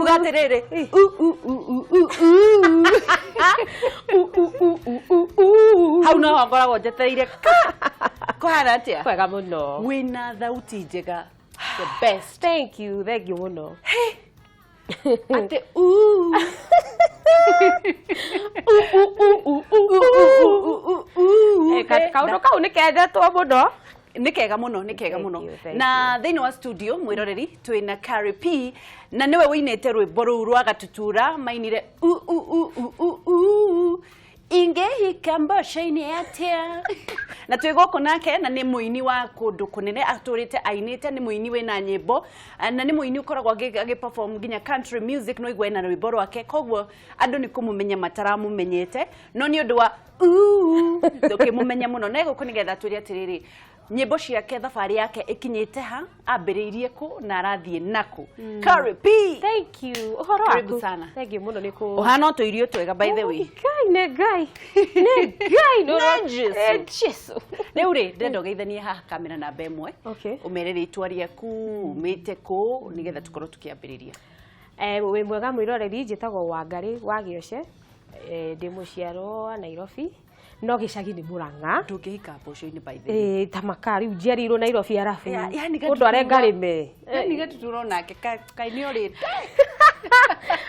Uga atĩrĩrĩ, u u u u u u. U, u, u, u, u, u. Hau noho ngoragwo njetereire ka. Kũhana atĩa? Kwega mũno. Wĩna thauti njega. The best. Thank you, thank you mũno. Atĩ u. U, u, u, u, u, U, u, u, u, u, u. Eh, kaũndũ kau nĩ kendetwo mũno. Nĩ kega mũno, nĩ kega Thank mũno. you, thank Na thĩinĩ wa studio, mwĩroreri, twĩna Carrie P na nĩwe ũinĩte rwĩmbo rũu rwa Gatutura mainire u u u u u u ingĩhika mboco-inĩ atĩa. Na twĩ gũkũ nake, na nĩ mũini wa kũndũ kũnene, atũrĩte ainĩte, nĩ mũini wĩna nyĩmbo, na nĩ mũini ũkoragwo agĩ-perform nginya country music, no igua ena rwĩmbo rwake, koguo andũ nĩ kũmũmenya mataramũmenyete, no nĩ ũndũ wa tũkĩmũmenya mũno. Na gũkũ nĩgetha twĩre atĩrĩrĩ, nyĩmbo ciake, thabarĩ yake ĩkinyĩte ha, ambĩrĩirie kũ na arathiĩ nakũ. Carrie P. Thank you. Ũhoro Karibu waku? sana. Thank you mũno nĩ kũ. Ũhana o tũirio twega, by the way. Ngai nĩ Ngai. Nĩ Ngai nĩ Nĩ Jesũ. Eh, Jesũ. Rĩu rĩ, ndĩrenda ũgeithanie haha kamera namba 1. Okay. Ũmere rĩtwa rĩaku, umĩte kũ, nĩgetha tũkorwo tũkĩambĩrĩria. Eh, wĩ mwega mwĩroreri, njĩtagwo Wangarĩ wa Gĩoce. Eh, ndĩ mũciarwo wa Nairobi, no gĩcagi nĩ Mũrang'a. Ndũngĩhika mboco-inĩ, by the way. Ĩĩ, ta makaa rĩu njiarĩirwo Nairobi arabu Yani ũndware ngarĩme. Yani Gatutura onake kaĩ nĩ ũrĩte.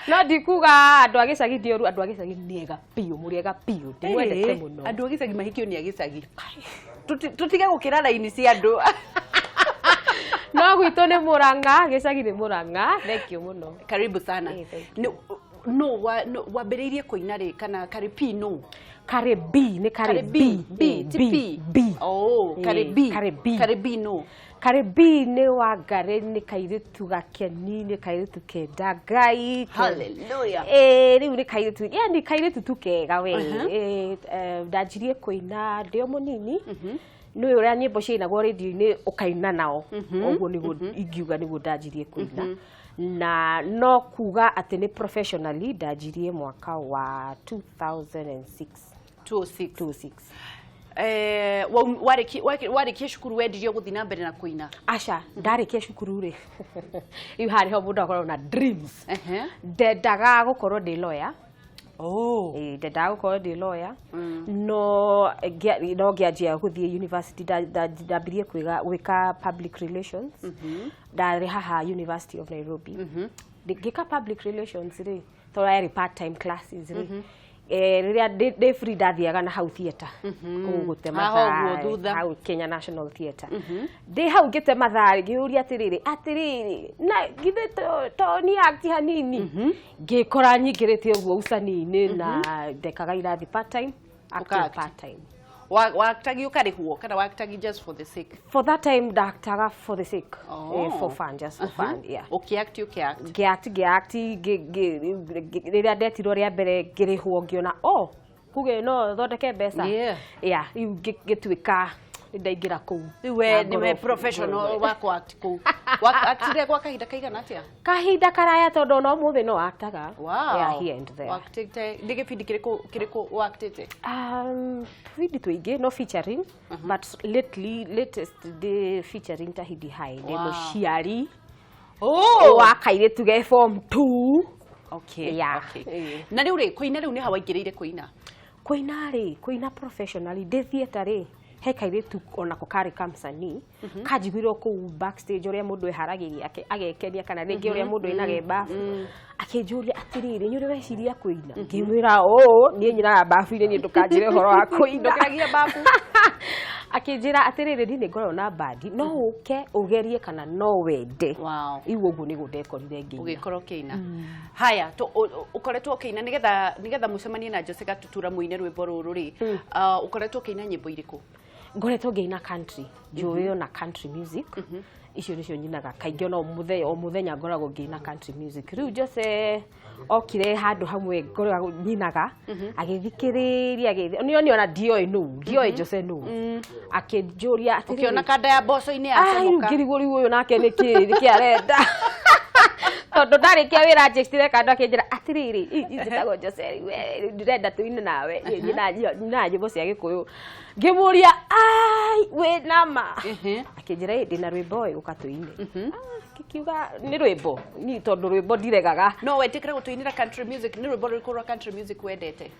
No ndikuga andũ a gĩcagi ti oru, andũ a gĩcagi nĩ ega biũ, mũrĩ ega biũ, ndĩmwendete mũno. Andũ a gĩcagi mahikio nĩ a gĩcagi. Tũtige gũkĩra raini cia andũ. No gwitũ nĩ Mũrang'a, gĩcagi nĩ Mũrang'a. Thank you mũno. Karibu sana. Eh, thank. No wambĩrĩirie kũina rĩ, kana Carrie P no? Carrie B, nĩ Carrie B. B, Eh, ti B, P. B. Oh, Carrie Eh, B. Carrie B. Carrie B no. Carrie B nĩ Wangarĩ, nĩ kairĩtu gakeni, nĩ kairĩtu kenda Ngai. Hallelujah. Ĩĩ, rĩu nĩ kairĩtu, yani kairĩtu tu kega we. Ĩĩ, eh, ndanjirie kũina ndĩ o mũnini. Nĩ ũrĩa nyĩmbo ciainagwo rĩndio-inĩ ũkaina nao. Ũguo nĩguo ingiuga nĩguo ndanjirie kũina. Na no kuga atĩ nĩ professionally ndanjirie mwaka wa 2006. 206. 26. Eh, warĩkia cukuru wendirio gũthiĩ na mbere na kũina? Aca, ndarĩkia cukuru rĩ, rĩu harĩ ho mũndũ akoragwo na dreams. Ndendaga gũkorwo ndĩ lawyer. Oh. Ĩĩ, ndendaga gũkorwo ndĩ lawyer, no ngĩanjia gũthiĩ university, ndambirie gwĩka public relations. Ndarĩ haha University of Nairobi. Ngĩka public relations rĩ, tondũ yarĩ part time classes rĩ, eh, rĩrĩa ndĩ free ndathiaga na hau theatre kũu gũte Haha mathaa. ũguo thutha. Hau Kenya National Theatre ndĩ hau ngĩte mathaa rĩ, ngĩũria atĩrĩrĩ, atĩrĩrĩ, na githĩ to ni act hanini? Ngĩkora nyingĩrĩte ũguo ucani-inĩ na ndekaga irathi part time, acting. Ũka-act. Part time. Waktagi ũkarĩhwo kana waktagi just for the sake? For that time ndaktaga for the sake. Oh. Eh, for fun, just for fun, yeah. Ũkĩact, ũkĩact. Ngĩact, ngĩact, rĩrĩa ndetirwo rĩa mbere ngĩrĩhwo, ngĩona, oh, kuge no thondeke mbeca. Yeah, rĩu ngĩtuĩka nĩ ndaingĩra kũu. Rĩu we Na nĩwe ngoro- professional wa kũ-act kũu. Wa-actire gwa kahinda kaigana atĩa? Kahinda karaya, tondũ ona ũmũthĩ no aktaga. Yeah, here and there. Waktĩte nĩ gĩbindi kĩrĩkũ waktĩte? Bindi tũingĩ, no featuring, but lately, latest ndĩ featuring Tahidi High, ndĩ mũciari Oh. wa kairĩtu ge form 2. Okay. Yeah. Okay. Eh. Na rĩu rĩ, kũina rĩu nĩ ha waingĩrĩire kũina? Kũina rĩ, kũina professionally ndĩ theatre rĩ, he kairĩtu onako karĩ kamsanii kanjiguirwo kũu backstage ũrĩa mũndũ eharagĩria agekenia, kana rĩngĩ ũrĩa mũndũ ainage bafu, akĩnjũria atĩrĩrĩ, nĩ ũrĩ weciria kũina? Ngĩmwĩra, ũ niĩ nyinaga bafu-inĩ, niĩ ndũkanjĩre ũhoro wa kũina. Ndũkĩragia bafu. Akĩnjĩra atĩrĩrĩ, niĩ nĩ ngoragwo na bandi, no ũke ũgerie kana no wende. Rĩu ũguo nĩguo ndekorire ngĩina. Ũgĩkorwo ũkĩina. Haya, ũkoretwo ũkĩina, nĩgetha mũcemanie na Jose Gatutura mũine rwĩmbo rũrũ rĩ, ũkoretwo ũkĩina nyĩmbo irĩkũ? Ngoretwo ngĩina country, njũĩ ona country music, icio nĩcio nyinaga kaingĩ, ona mũthenya o mũthenya ngoragwo ngĩina country music. Rĩu Jose okire handũ hamwe ngoragwo nyinaga, agĩthikĩrĩria, agĩthi niĩ ona ndioĩ nũ, ndioĩ Jose nũ, akĩnjũria atĩrĩrĩ, Ũkĩona kanda ya mboco-inĩ "Ai, rĩu yacomoka. ngĩrigwo rĩu ũyũ nake nĩkĩ arenda?" Tondũ ndarĩkia wĩra anjĩtire kando akĩnjĩra atĩrĩrĩ, njĩtagwo Jose, we ndĩrenda tũine nawe, nyinaga nyĩmbo cia Gĩkũyũ. Ngĩmũria, ai, wĩ nama? Akĩnjĩra, ĩ, ndĩna rwĩmbo ĩ, ũka tũine. Ah, ngĩkiuga nĩ rwĩmbo ni, tondũ rwĩmbo ndiregaga. No wetĩkĩre gũtũinĩra country music? Nĩ rwĩmbo rũrĩkũ rwa country music wendete?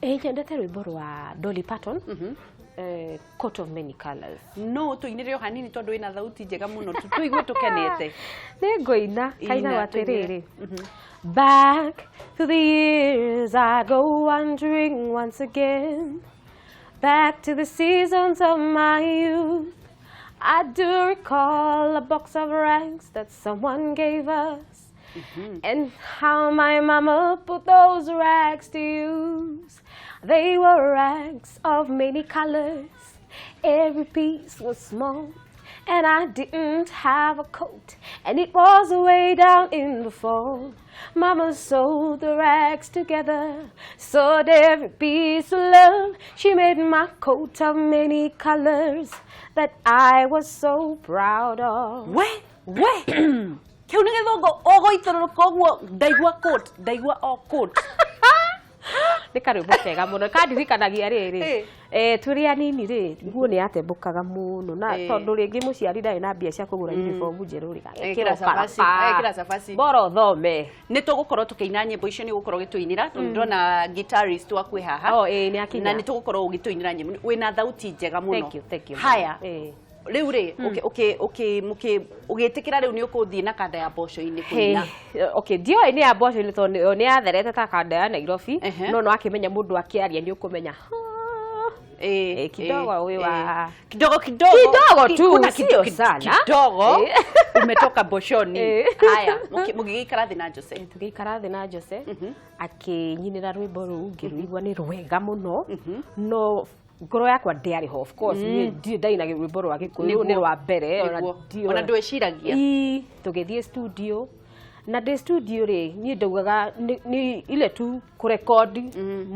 Ĩ, nyendete rwĩmbo rwa Dolly Parton, Coat of Many Colors. No ũtũinĩre o hanini, tondũ wĩna thauti njega mũno, tũigue tũkenete. Nĩ ngũina. Kainagwo Ina, tũinĩre. Atĩrĩrĩ. Back through the years I go wandering once again, back to the seasons of my youth. I do recall a box of rags that someone gave us, and how my mama put those rags to use. They were rags of many colors. Every piece was small, and I didn't have a coat, and it was way down in the fall. Mama sewed the rags together, sewed every piece of love. She made my coat of many colors that I was so proud of. We kĩu nĩ gĩthũngũ ũgũitũrũrũka ũguo. Ndaigua coat, ndaigua o coat. Nĩ karwĩmbo kega mũno, kandirikanagia rĩrĩ, twĩrĩ anini rĩ, nguo nĩ yatembũkaga mũno na tondũ rĩngĩ mũciari ndarĩ na mbia cia kũgũra uniform njerũ rĩ, Ekĩra cabaci, ekĩra cabaci. Bora ũthome. Nĩ tũgũkorwo tũkĩina nyĩmbo icio, nĩ ũgũkorwo ũgĩtũinĩra, tondũ ndĩrona guitarist waku ĩ haha. Oh, ĩ, nĩ akinya. Na nĩ tũgũkorwo ũgĩtũinĩra nyĩmbo. Wĩna thauti njega mũno. Thank you, thank you. Haya, rĩu rĩ, ũgĩtĩkĩra rĩu nĩ ũkũthiĩ na kanda ya mboco-inĩ kũina? Hey, okay, ndioĩ nĩ ya mboco-inĩ tondũ nĩ yatherete ta kanda ya Nairobi. No no akĩmenya mũndũ akĩaria nĩ ũkũmenya. Kidogo wĩ Kidogo kidogo. Kidogo tu, Kuna sio sana. Kidogo umetoka mboshoni. Haya, mũgĩgĩikara thĩ na Jose? Tũgĩikara thĩ na Jose, akĩnyinĩra rwĩmbo rũu, ngĩrũigua nĩ rwega mũno, no ngoro yakwa ndĩarĩ ho. Of course, niĩ ndirĩ ndaina rwĩmbo rwa Gĩkũyũ, nĩ rwa mbere ona. Ona ndwĩciragia. Ii, tũgĩthiĩ studio, na ndĩ studio rĩ, niĩ ndaugaga nĩ ile tu kũrekodi,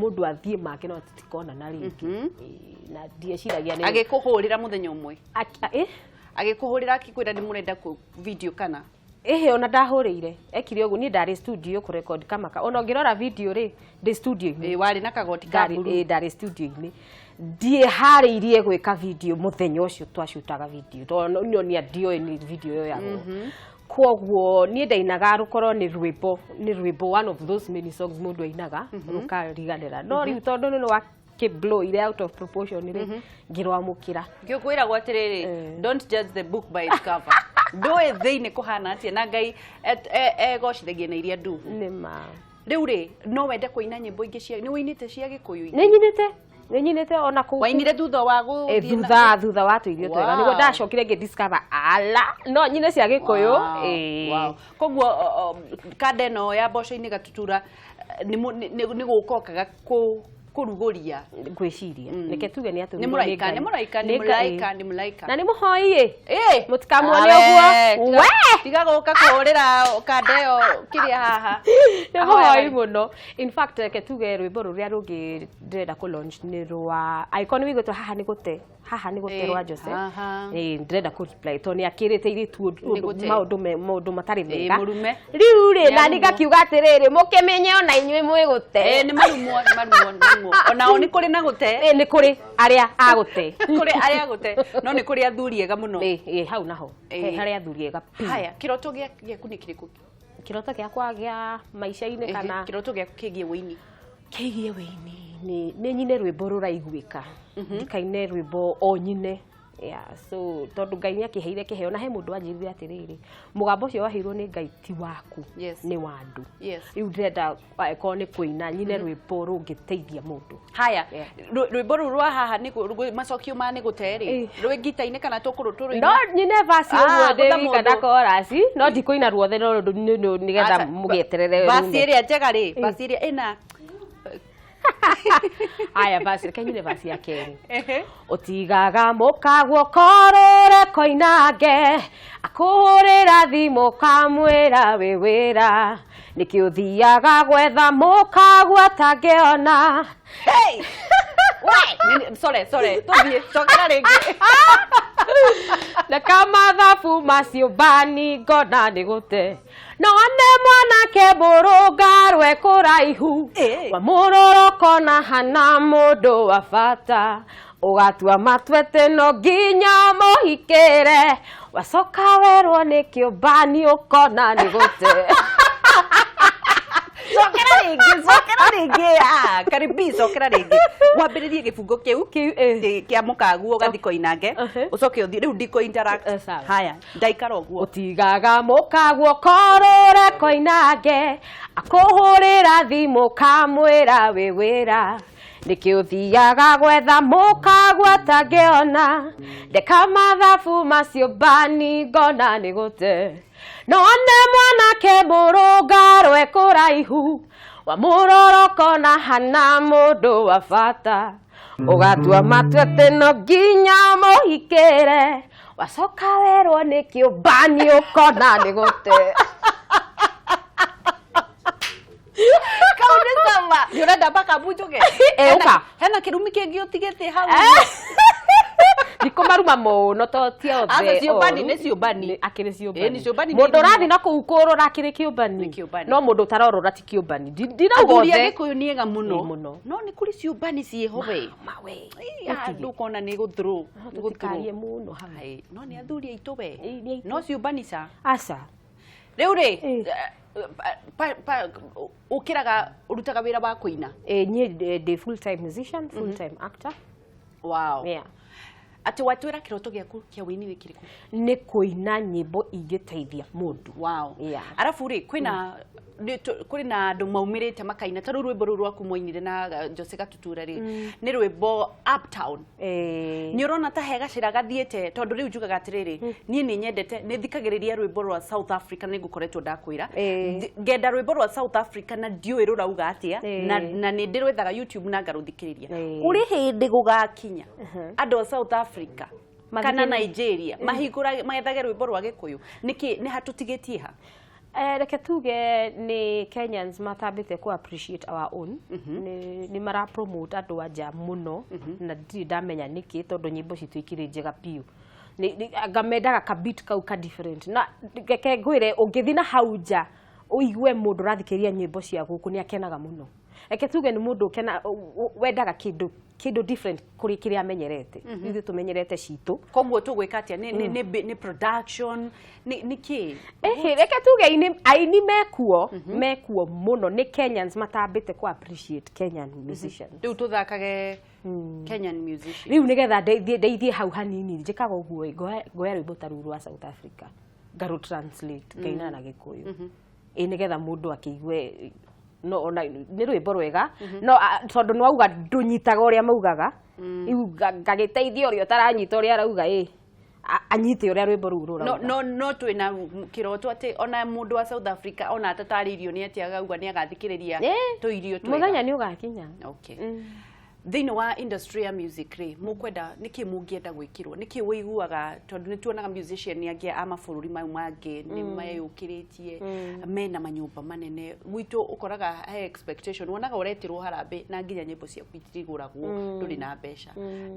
mũndũ athiĩ make no tutikonana rĩngĩ. Ĩ, na ndieciragia nĩ Agĩkũhũrĩra mũthenya ũmwe? Ĩ? Agĩkũhũrĩra akĩkwĩra nĩ mũrenda video kana? Ĩhĩ, ona ndahũrĩire, ekire ũguo, niĩ ndarĩ studio kũrekodi kamaka. Ona ũngĩrora video rĩ, ndĩ studio-inĩ. Ĩ, warĩ na kagoti ka mburu. Ĩ, ndarĩ studio-inĩ, ndiĩharĩirie gwĩka video mũthenya ũcio twacutaga video, tondũ nyonia ndioĩ nĩ video yoyagwo. Koguo niĩ ndainaga rũkorwo nĩ rwĩmbo, nĩ rwĩmbo, one of those many songs mũndũ ainaga rũkariganĩra, no rĩu tondũ nĩ rwa blow ile out of proportion rĩ, ngĩrwamũkĩra. Ngĩkwĩragwo atĩrĩrĩ, don't judge the book by its cover. Ndũĩ thĩinĩ kũhana atĩa, na Ngai egocithagia na iria nduhu. Nĩ ma. Rĩu rĩ, no wende kũina nyĩmbo ingĩ cia, nĩ ũinĩte cia Gĩkũyũ ingĩ? Nĩ nyinĩte, nĩ nyinĩte ona kũu. Wainire thutha wa gũthiĩ Thutha wa tũirio twega nĩguo ndacokire ngĩ discover ala no nyine cia Gĩkũyũ. Koguo kanda ĩno ya mboco-inĩ Gatutura, nĩ gũka okaga kũrugũria. Ngwĩciria reke tuge nĩ atũmirwo. Nĩ mũraika, nĩ mũraika, nĩ mũraika, nĩ mũraika. Na nĩ mũhoi ĩ, mũtikamuone Awe, ũguo we. Tiga gũka kũhũrĩra kanda ĩyo kĩrĩa haha. Nĩ mũhoi mũno. In fact, reke tuge rwĩmbo rũrĩa rũngĩ ndĩrenda kũ launch nĩ rwa icon wigwĩtwo Haha nĩ Gũte, Haha nĩ Gũte, rwa Jose. Haha. Ndĩrenda kũ reply tondũ nĩ akĩrĩte irĩtu Nĩ gũte. maũndũ matarĩ mega. Mũrume. Rĩu rĩ, Nĩ na niĩ arumwo. ngakiuga atĩrĩrĩ, mũkĩmenye ona inyuĩ mwĩ gũte. Nĩ marumwo, nĩ marumwo, nĩ marumwo. Onao nĩ kũrĩ na gũte. Nĩ kũrĩ arĩa a gũte. Kũrĩ arĩa gũte, no nĩ kũrĩ athuri ega mũno. Ĩ, hau naho he harĩ athuri ega pi. Haya, kĩroto gĩaku nĩ kĩrĩkũ? Kĩroto gĩakwa gĩa maica-inĩ kana? Kĩroto gĩaku kĩgiĩ wĩini. Kĩgiĩ wĩini nĩ nyine rwĩmbo rũraiguĩka, ndikaine rwĩmbo o nyine. Yeah, so tondũ Ngai nĩ akĩheire kĩheo, na he mũndũ wanjĩrire atĩrĩrĩ, mũgambo ũcio waheirwo nĩ Ngai ti waku, nĩ wa andũ. Rĩu ndĩrenda angĩkorwo nĩ kũina, nyine rwĩmbo rũngĩteithia mũndũ. Haya, rwĩmbo rũu rwa Haha nĩ macokio ma nĩ gũte rĩ, rwĩ ngita-inĩ kana tũkũrũ tũrũina? No nyine verse Ah, ũguo gũtha ndĩ wika na mũndũ. chorus, no ndikũina ruothe, no nĩgetha Aca, mũgĩeterere verse rume. ĩrĩa njega rĩ, verse ĩrĩa ĩna Aya, verse, reke nyine verse ya kerĩ. Ũtigaga mũkaguo korũre koinange, akũhũrĩra thimũ kamwĩra wĩ wĩra, nĩkĩ ũthiaga gwetha mũkaguo atangĩona? Hey! Sorry, sorry, tũthiĩ, cokera rĩngĩ. Reka mathabu macio mbani ngona nĩ gũte. No one mwanake mũrũngarwe kũraihu, wa mũroroko na hana mũndũ wa bata, ũgatua matua atĩ no nginya mũhikĩre, wacoka werwo nĩ kĩũmbani ũkona nĩ gũte. Cokera rĩngĩ, cokera rĩngĩ. Ah, karibi, cokera rĩngĩ, wambĩrĩrie gĩbungo kĩu. Kĩu, eh. Kĩa mũkaguo ũgathiĩ koinange, ũcoke ũthiĩ rĩu ndiko interact. Eh, sawa. Haya, ndaikara ũguo. Ũtigaga mũkaguo korũre koinange, akũhũrĩra thimũ kamwĩra wĩ wĩra, nĩkĩ ũthiaga gwetha mũkaguo atangĩona? Ndeka mathabu macio mbani ngona nĩ gũte. No one mwanake mũrũngarwe kũraihu, wa mũroroko na hana mũndũ wa bata, ũgatua matua atĩ no nginya mũhikĩre, wacoka werwo nĩ kĩũmbani ũkona nĩ gũte. Kau nĩ sawa, nĩ ũrenda mpaka mbunjũke? Eh, ũka. Hena kĩrumi kĩngĩ ũtigĩte hau? Ndikũmaruma mũno to ti othe. Aca, ciũmbani oru. nĩ ciũmbani. Akĩrĩ Ĩ, ciũmbani. nĩ ciũmbani, nĩ Mũndũ irimũ. ũrathiĩ na kũu kũrũra akĩrĩ kĩũmbani. Nĩ kĩũmbani. No mũndũ ũtarorũra ti kĩũmbani. Ndinauga Athuri a othe. Gĩkũyũ nĩ ega mũno. Ĩ, mũno. No nĩ kũrĩ ciũmbani ciĩho we. Mawe. Handũ ũkona nĩ gũthrow, nĩ gũthrow. Tũtikarie mũno hau. Ai, no nĩ athuri aitũ we. Ĩ, nĩ aitũ. No ciũmbani ca. Aca. Rĩu rĩ, Ĩ. ũkĩraga ũrutaga wĩra wa kũina? Ĩ, niĩ ndĩ full time musician, full time actor. Wow. Yeah. Atĩ watwĩra kĩroto gĩaku kĩa wĩini nĩ kĩrĩkũ? Nĩ kũina nyĩmbo ingĩteithia mũndũ. Wow. Yeah. Arabu rĩ, kwĩna kũrĩ na andũ maumĩrĩte makaina ta rĩu rwĩmbo rũu rwaku mwainire na Jose Gatutura rĩ, nĩ rwĩmbo uptown. Nĩ ũrona ta he gacĩra gathiĩte? Tondũ rĩu njugaga atĩrĩrĩ, niĩ nĩ nyendete, nĩ thikagĩrĩria rwĩmbo rwa South Africa, nĩ ngũkoretwo ndakwĩra. Ngenda rwĩmbo rwa South Africa na ndiũĩ rũrauga atĩa, na nĩ ndĩrwethaga YouTube na ngarũthikĩrĩria. Kũrĩ hĩndĩ gũgakinya andũ a South Africa kana Nigeria mahingũrage maethage rwĩmbo rwa Gĩkũyũ? Nĩkĩ nĩ hatũtigĩtie ha? Reke tuge nĩ Kenyans matambĩte ku appreciate our own. Nĩ mara promote andũ a nja mũno na ndirĩ ndamenya nĩkĩ, tondũ nyĩmbo citũ ikĩrĩ njega biũ. Anga mendaga ka beat kau ka different. Na reke ngwĩre, ũngĩthiĩ na hau nja ũigue mũndũ ũrathikĩrĩria nyĩmbo cia gũkũ, nĩ akenaga mũno. Reke tuge nĩ mũndũ ũkena wendaga kĩndũ different kũrĩ kĩrĩa amenyerete. Ithuĩ tũmenyerete citũ. Koguo tũgwĩka atĩa? Nĩ production, nĩ kĩ? Ehe, reke tuge aini mekuo mũno, nĩ Kenyans matambĩte ku appreciate Kenyan musicians. Rĩu tũthakage Kenyan musician? Rĩu nĩgetha ndeithie hau hanini, njĩkaga ũguo ĩ, ngoya rwĩmbo ta rũu rwa South Africa, ngarũ translate, ngaina na Gĩkũyũ, ĩ nĩgetha mũndũ akĩigue no ona nĩ rwĩmbo rwega, no tondũ nĩ wauga ndũnyitaga ũrĩa maugaga, rĩu ngagĩteithia ũrĩa ũtaranyita ũrĩa arauga, ĩ anyite ũrĩa rwĩmbo rũu No. rũrauga. No twĩna kĩroto atĩ ona mũndũ wa South Africa ona atatarĩirio nĩ atĩ agauga nĩ agathikĩrĩria tũirio twega. Mũthenya nĩ ũgakinya. Okay. Thĩinĩ wa industry ya music rĩ, mũkwenda nĩkĩ, mũngĩenda gwĩkĩrwo nĩkĩ wĩiguaga? Tondũ nĩ tuonaga musician angĩ a mabũrũri mau mangĩ nĩ meyũkĩrĩtie, mena manyũmba manene. Gwitũ ũkoraga he expectation, wonaga ũretirwo harambĩ na nginya nyĩmbo ciaku itirigũragwo, ndũrĩ na mbeca.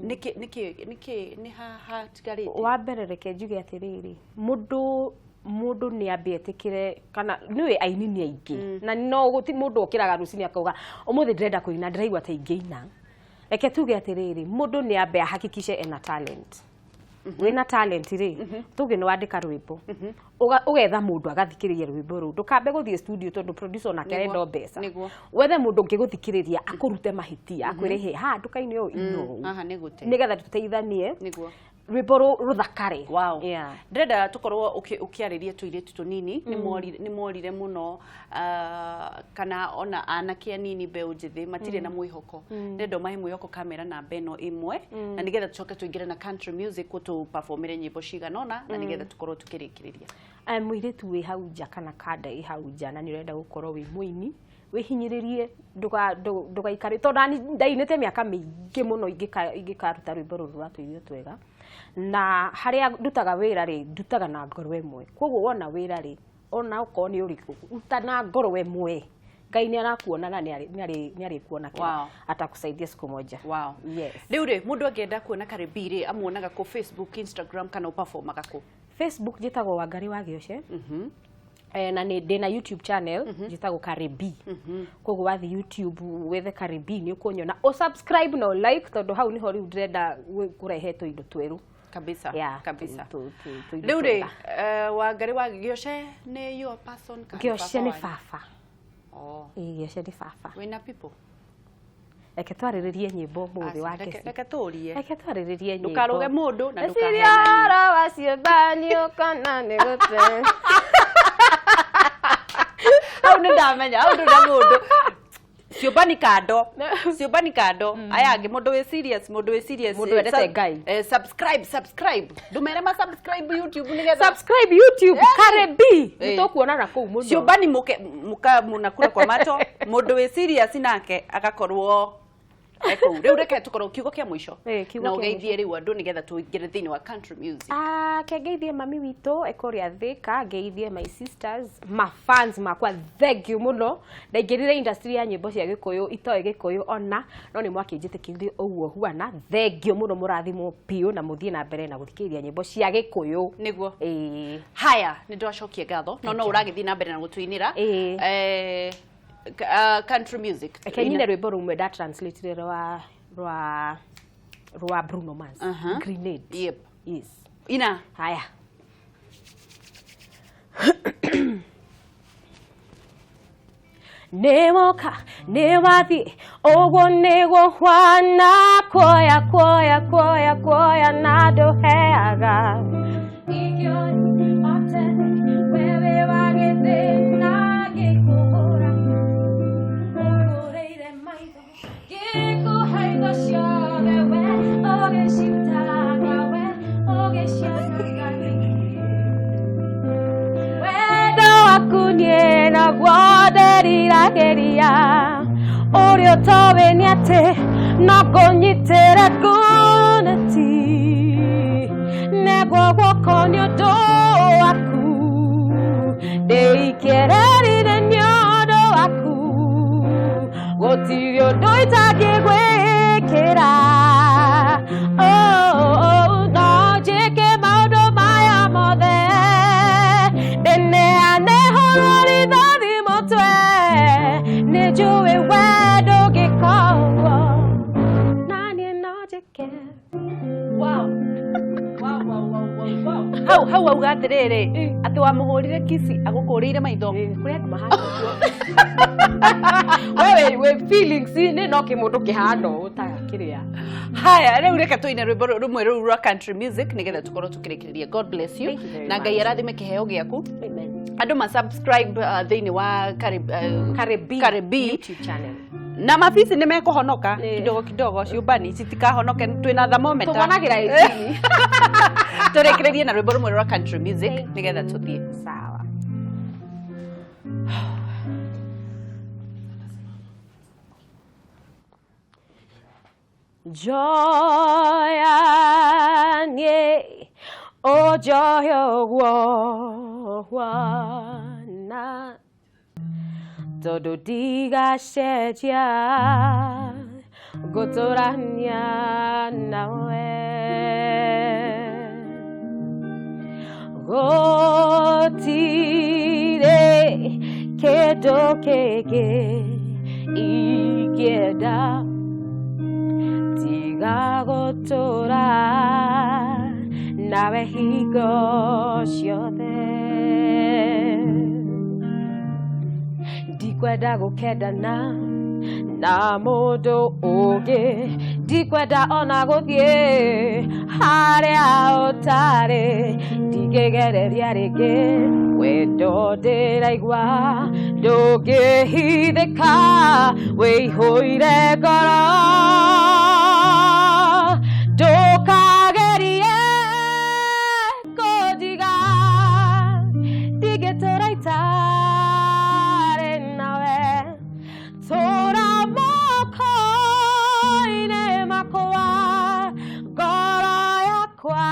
Nĩkĩ nĩ hatigarĩte? Wa mbere, reke njuge atĩrĩrĩ, mũndũ nĩ ambe etĩkĩre kana nĩũĩ aini nĩ aingĩ, na no gũti mũndũ ũkĩraga rũcinĩ akauga ũmũthĩ ndĩrenda kũina, ndĩraigua ta ingĩina. Reke tuge atĩrĩrĩ, mũndũ nĩ ambe ahakikishe ena talent. Wĩna talent rĩ, tuge nĩ wandĩka rwĩmbo, ũgetha mũndũ agathikĩrĩria rwĩmbo rũu. Ndũkambe gũthiĩ studio, tondũ producer onake arenda o mbeca. Wethe mũndũ ũngĩgũthikĩrĩria, akũrute mahĩtia, akwĩre, "Hĩ, haha nduka-inĩ ũyũ ino ũũ." Haha nĩ gũte. Nĩgetha tũteithanie rwĩmbo rũthakare. Wow. Ndĩrenda tũkorwo ũkĩarĩria tũirĩtu tũnini, nĩ morire mũno, kana ona anake anini, mbeũ njĩthĩ matirĩ na mwĩhoko. Ndĩrenda ũmahe mwĩhoko kamera namba ĩno ĩmwe, na nĩgetha tũcoke tũingĩre na country music, tũperformere nyĩmbo cigana ũna, na nĩgetha tũkorwo tũkĩrĩkĩrĩria. Mũirĩtu wĩ hau nja kana kanda ĩ hau nja na nĩ ũrenda gũkorwo wĩ mũini, wĩhinyĩrĩrie, ndũgaikare, tondũ nani ndainĩte mĩaka mĩingĩ mũno ingĩkaruta rwĩmbo rũrũ rwa tũirio twega. Na harĩa ndutaga wĩra rĩ, ndutaga na ngoro ĩmwe. Koguo wona wĩra rĩ, ona okorwo nĩ ũrĩkũ, ruta na ngoro ĩmwe. Ngai nĩ arakuona na nĩ arĩkuona kĩra. Atakusaidia siku moja. Yes. Rĩu rĩ, mũndũ angĩenda kuona Carry B rĩ, amuonaga kũ? Facebook, Instagram, kana ũperformaga kũ? Facebook njĩtagwo Wangari wa Gĩoce. Na nĩ ndĩna YouTube channel njĩtagwo Carry B. Koguo wathiĩ YouTube wethe Carry B nĩ ũkũnyona, ũsubscribe na ũlike, tondũ hau nĩho rĩu ndĩrenda kũrehe tũindo twerũ. Kabisa. Yeah, Kabisa. Tũindo Rĩu rĩ, twega. Wangari wa Gĩoce nĩ your person kana Gĩoce nĩ baba wanyu? Baba. Oh. Ĩĩ, Gĩoce nĩ baba. Wĩna people? Reke twarĩrĩrie nyĩmbo mũthĩ wa Aca, kesi. Reke tũrie. Reke twarĩrĩrie nyĩmbo. Ndũkarũge mũndũ na Eciria ndũkahenanie. ũhoro wa ciũmbani ũkona nĩ gũte. Hau nĩ ndamenya hau ndũrĩ na mũndũ. Ciũmbani kando, ciũmbani kando, aya angĩ, mũndũ wĩ serious, mũndũ wĩ serious. Mũndũ wendete Ngai. Subscribe, subscribe, ndũmere ma subscribe YouTube nĩgetha Subscribe YouTube, Carry B. Eh. Nĩ tũkuonana kũu mũno. Ciũmbani mũke mũka mũnakura kwa macho, mũndũ wĩ serious nake agakorwo ekũu. Rĩu reke tũkorwo kiugo kĩa mũico Kiugo na kĩa. Ũgeithie rĩu andũ nĩgetha tũingĩre thĩinĩ wa country music. Ah, ke ngeithie mami witũ ekũrĩa Thika, ngeithie my sisters, ma fans makwa, thank you mũno. Ndaingĩrire industry ya nyĩmbo cia Gĩkũyũ itoĩ Gĩkũyũ ona, no nĩ mwakĩnjĩtĩkĩrire ũguo huana. Thank you mũno, mũrathimwo biũ na mũthiĩ na mbere na gũthikĩrĩria nyĩmbo cia Gĩkũyũ. Nĩguo. Ĩĩ. Haya, nĩ ndwacokia ngatho, no ũragĩthiĩ na mbere na gũtũinĩra. Ĩĩ. Country music. Reke nyine rwĩmbo rũmwe nda translate rwa Bruno Mars. Grenade. Yep. Yes. Ina. Haya. Nĩ woka, nĩ wathiĩ, ũguo nĩguo hwana kuoya kuoya kuoya kuoya na ndũheaga. Ingĩoĩ o tene wewe wagĩthĩna ngĩkũhũra, ũngũrĩire maitho ngĩkũhe indo ciothe, we ũgĩcitaga, we ũgĩcianaga ningĩ. Wendo waku niĩ naguo ndĩriragĩria, ũrĩa ũtoĩ nĩ atĩ no ngũnyitĩre ngunĩti neguo guoko nĩ ũndũ waku ndĩikĩrĩrire nĩ ũndũ waku, gũtirĩ ũndũ itangĩgwĩkĩra. Oh, no njĩke maũndũ maya mothe, ndĩneane hũrwo rithathi mũtwe, nĩ njũĩ we ndũngĩka ũguo na niĩ no njĩke. Wow. Hau auga atĩrĩrĩ, atĩ wamũhũrire kisi agũkũrĩire maitho. Kũrĩ andũ mahana ũguo. Wewe wĩ feelings nĩ no kĩmũndũ kĩhana ũũ ta kĩrĩa. Haya, rĩu reke tũine rwĩmbo rũmwe rũu rwa country music nĩgetha tũkorwo tũkĩrĩkĩrĩria. God bless you. Thank you very Na Ngai much. arathime kĩheo gĩaku. Amen. Andũ ma subscribe thĩinĩ wa Carry B Carry B YouTube channel. Na mabici nĩ mekũhonoka kidogo kidogo, ciũmbani citikahonoke, twĩna thermometer. Tũmonagĩra 18. Tũrĩkĩrĩrie na rwĩmbo rũmwe rwa country music Thank you. nĩgetha tũthiĩ. Sawa. Joya nie o joy wana tondu ndigacenjia ngũtũrania nawe, gũtirĩ kĩndũ kĩngĩ ingĩenda tiga gũtũra nawe hingo ciothe. Ndikwenda gũkendana na mũndũ ũngĩ, ndikwenda ona gũthiĩ harĩa ũtarĩ, ndingĩgereria rĩngĩ wendo ndĩraigua ndũngĩhithĩka wĩihũire ngoro. Ndũkagerie kũndiga, ndingĩtũra itarĩ nawe, tũra moko-inĩ makwa, ngoro yakwa.